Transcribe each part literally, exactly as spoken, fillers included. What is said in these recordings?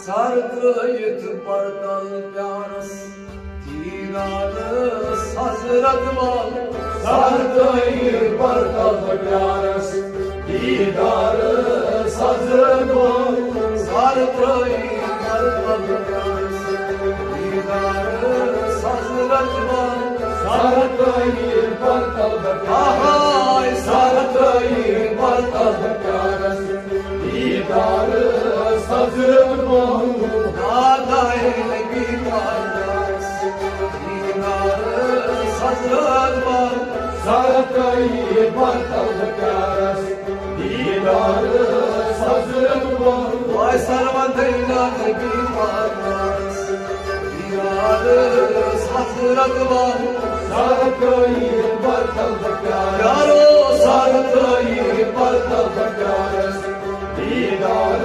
سر ترٲیِتھ پرتل پیارس، دیدارس حضرت وال۔ سر ترٲیِتھ پرتل پیارس، دیدارس حضرت وال۔ سر ترٲیِتھ پرتل پیارس، دیدارس حضرت وال۔ سر ترٲیِتھ پرتل پیارس، آہاے، سر ترٲیِتھ پرتل پیارس۔ دیدار حضرت محمد۔ نادائے نبی تاجدار۔ دیدار حضرت محمد۔ سر ترٲیِتھ پرتل پیارس۔ دیدار حضرت محمد۔ وای سر ودٲے نا نبی تاجدار۔ دیدار حضرت محمد۔ سر ترٲیِتھ پرتل پیارس۔ یارو سر ترٲیِتھ پرتل پیارس۔ دیدار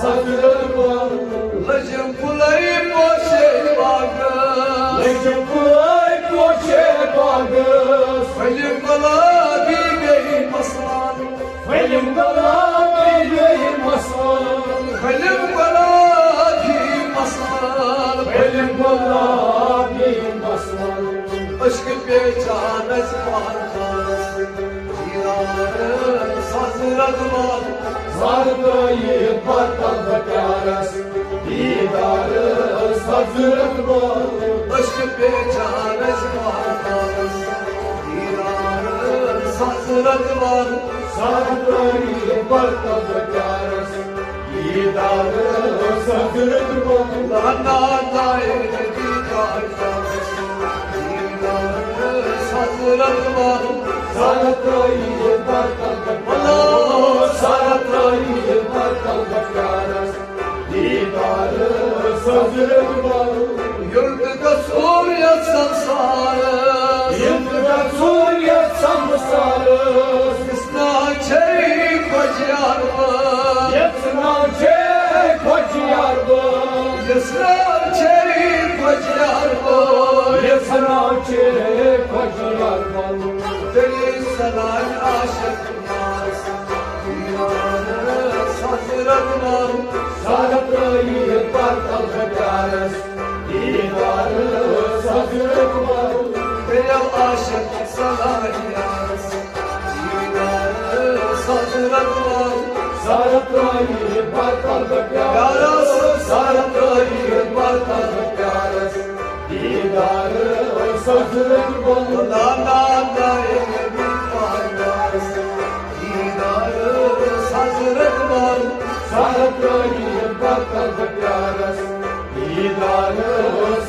حضرت محمد۔ لٔجِم پھُلے پوشے باغس۔ لٔجِم پھُلے پوشے باغس۔ پھٔلِم گۄلابی بیٚیہِ مسلان۔ پھٔلِم گۄلابی بیٚیہِ مسلان۔ پھٔلِم گۄلابی مسلان۔ پھٔلِم گۄلابی مسلان۔ عشق پیچان اَسہِ پہلوانس۔ دیدار حضرت محمد۔ سر ترٲیِتھ پرتل پیارس۔ دیدار حضرت محمد۔ عشق پیچان اَسہِ پہلوانس۔ دیدار حضرت محمد۔ سر ترٲیِتھ پرتل پیارس۔ دیدار حضرت محمد۔ نادائے نبی تاجدار۔ دیدار حضرت محمد۔ سر ترٲیِتھ پرتل پیارس۔ سر ترٲیِتھ پرتل پیارس۔ دیدار حضرت محمد۔ یُلٹ گژھُن یَتھ سمسارس۔ یُلٹ گژھُن یَتھ سمسارس۔ یَس ناو چھے خۄجیار بل۔ یَس ناو چھے خۄجیار بل۔ یَس ناو چھے خۄجیار بل۔ یَس ناو چھے خۄجیار بل۔ دِلی سلام عاشق یارس۔ دیدار حضرت محمد۔ سر ترٲیِتھ پرتل پیارس۔ دیدار حضرت محمد۔ دِلی عاشق سلام یارس۔ دیدار حضرت محمد۔ سر ترٲیِتھ پرتل پیارس۔ سر ترٲیِتھ پرتل پیارس۔ دیدار حضرت محمد۔ نادائے نبی تاجدار۔ دیدار حضرت محمد۔ سر ترٲیِتھ پرتل پیارس۔ دیدار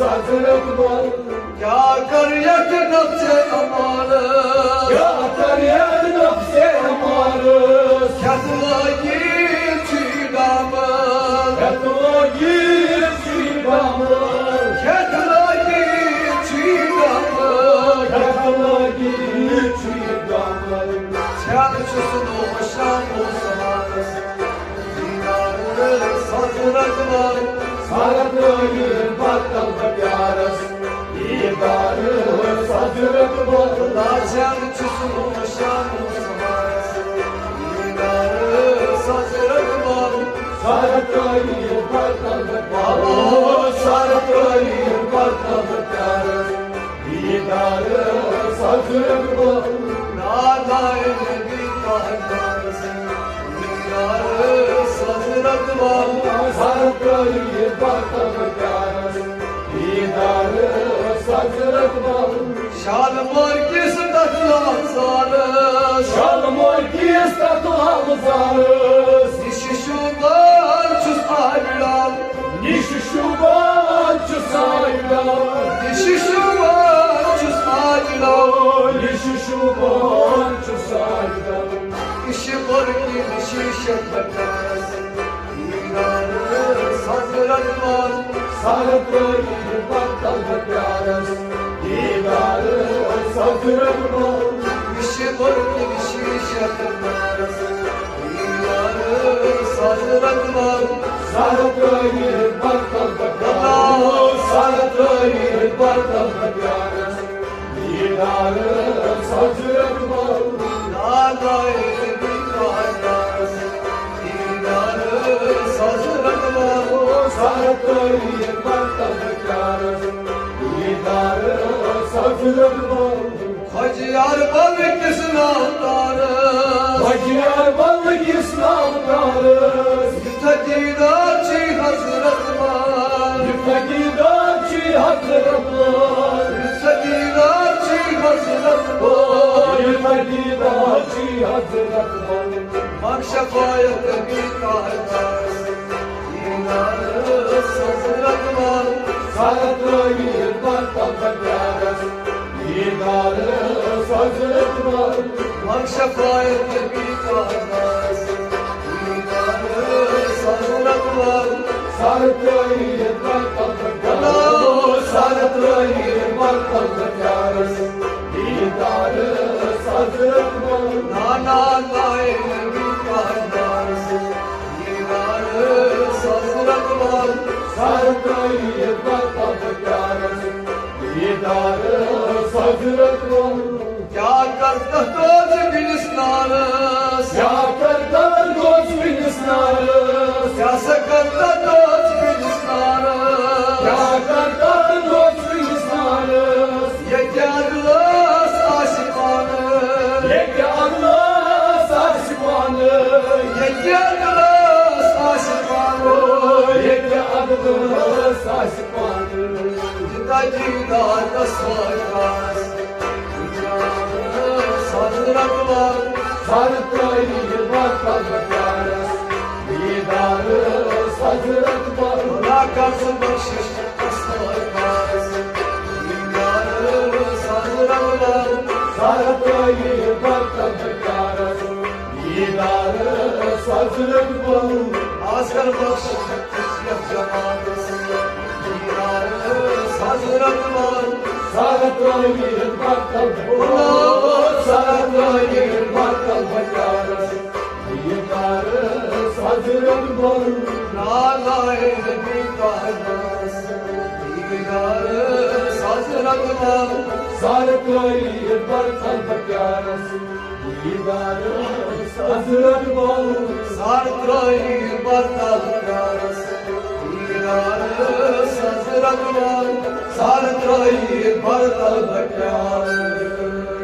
حضرت محمد۔ کیٛاہ کَرٕ یَتھ نفسِ اَمارس؟ کیٛاہ کَرٕ یَتھ نفسِ اَمارس؟ کھٮ۪تھ لٲگِتھ چھُ یہِ ڈامَس۔ کھٮ۪تھ لٲگِتھ چھُ یہِ ڈامَس۔ کھٮ۪تھ لٲگِتھ چھُ یہِ ڈامَس۔ کھٮ۪تھ لٲگِتھ چھُ یہِ ڈامَس۔ ژھٮ۪ن چھُس نوشان اوس اَمارس۔ دیدار حضرت محمد۔ سر ترٲیِتھ پرتل پیارس۔ دیدار حضرت محمد۔ لاچار چھُس نوشان اوس اَمارس۔ دیدار حضرت محمد۔ سر ترٲیِتھ پرتل پیارس۔ سر ترٲیِتھ پرتل پیارس۔ دیدار حضرت محمد۔ نادائے نبی تاجدار۔ دیدار حضرت محمد۔ سر ترٲیِتھ پرتل پیارس۔ دیدار حضرت محمد۔ شالمور کِس تتھ لالزارس۔ شالمور کِس تتھ لالزارس۔ نِشہِ شوٗبان چھُس آبِڑان۔ نِشہِ شوٗبان چھُس آبِڑان۔ نِشہِ شوٗبان چھُس آبِڑان۔ نِشہِ شوٗبان چھُس آبِڑان۔ یہِ چھِ بٔرکہِ نِشہِ شفقتس۔ دیدار حضرت محمد۔ سر ترٲیِتھ پرتل پیارس۔ دیدار حضرت محمد۔ یہِ چھِ بٔرکہِ نِشہِ شفقتس۔ دیدار حضرت محمد۔ سر ترٲیِتھ پرتل پیارس۔ سر ترٲیِتھ پرتل پیارس۔ دیدار حضرت محمد۔ نادائے نبی تاجدار۔ دیدار حضرت محمد۔ تٲریٖخ برتب پیارس، دیٖدار حضرت بل۔ خۄجہِ یار بل کِس ناو تارس۔ خۄجہِ یار بل کِس ناو تارس۔ یُتھ دیٖدار چھُے حضرت بل۔ یُتھ دیٖدار چھُے حضرت بل۔ یُتھ دیٖدار چھُے حضرت بل۔ یُتھ دیٖدار چھُے حضرت بل۔ منگ شفاعت نبی تاجدار۔ دیٖدار حضرت بل۔ سر ترٲوِتھ برتب پیارس۔ دیٖدار حضرت بل۔ منگ شفاعت نبی تاجدار۔ دیٖدار حضرت بل۔ سر ترٲوِتھ برتب پیارس۔ سر ترٲوِتھ برتب پیارس۔ دیٖدار حضرت بل۔ نانا لائے نبی تاجدار۔ دیٖدار حضرت بل۔ سر ترٲوِتھ برتب پیارس۔ دیٖدار حضرت بل۔ کیٛاہ کردہ توز بِلِس نارس؟ کیٛاہ کردہ توز بِلِس نارس؟ کیٛاہ سا کردہ توز بِلِس نارس؟ کیٛاہ کردہ توز بِلِس نارس؟ ییٚتہِ اگلس آسہِ پانہٕ۔ ییٚتہِ اگلس آسہِ پانہٕ۔ ییٚتہِ اگلس آسہِ پانہٕ۔ ییٚتہِ اگلس آسہِ پانہٕ۔ یہِ تجیٖدات سرکارس۔ حضرت بل۔ سر ترٲوِتھ برتب پیارس۔ دیٖدار حضرت بل۔ خدا کر سُہ بخشش۔ سر ترٲوِتھ برتب پیارس۔ دیٖدار حضرت بل۔ آز کر بخش یتھ جماعتس۔ دیٖدار حضرت بل۔ سر ترٲوِتھ برتب۔ سر ترٲوِتھ برتب پیارس۔ دیٖدار حضرت بل۔ نالائے نبی تاجدارس۔ دیٖدار حضرت بل۔ سر ترٲوِتھ برتب پیارس۔ دیٖدار حضرت بل۔ سر ترٲوِتھ برتب پیارس۔ دیٖدار حضرت بل۔ سر ترٲوِتھ برتب پیارس۔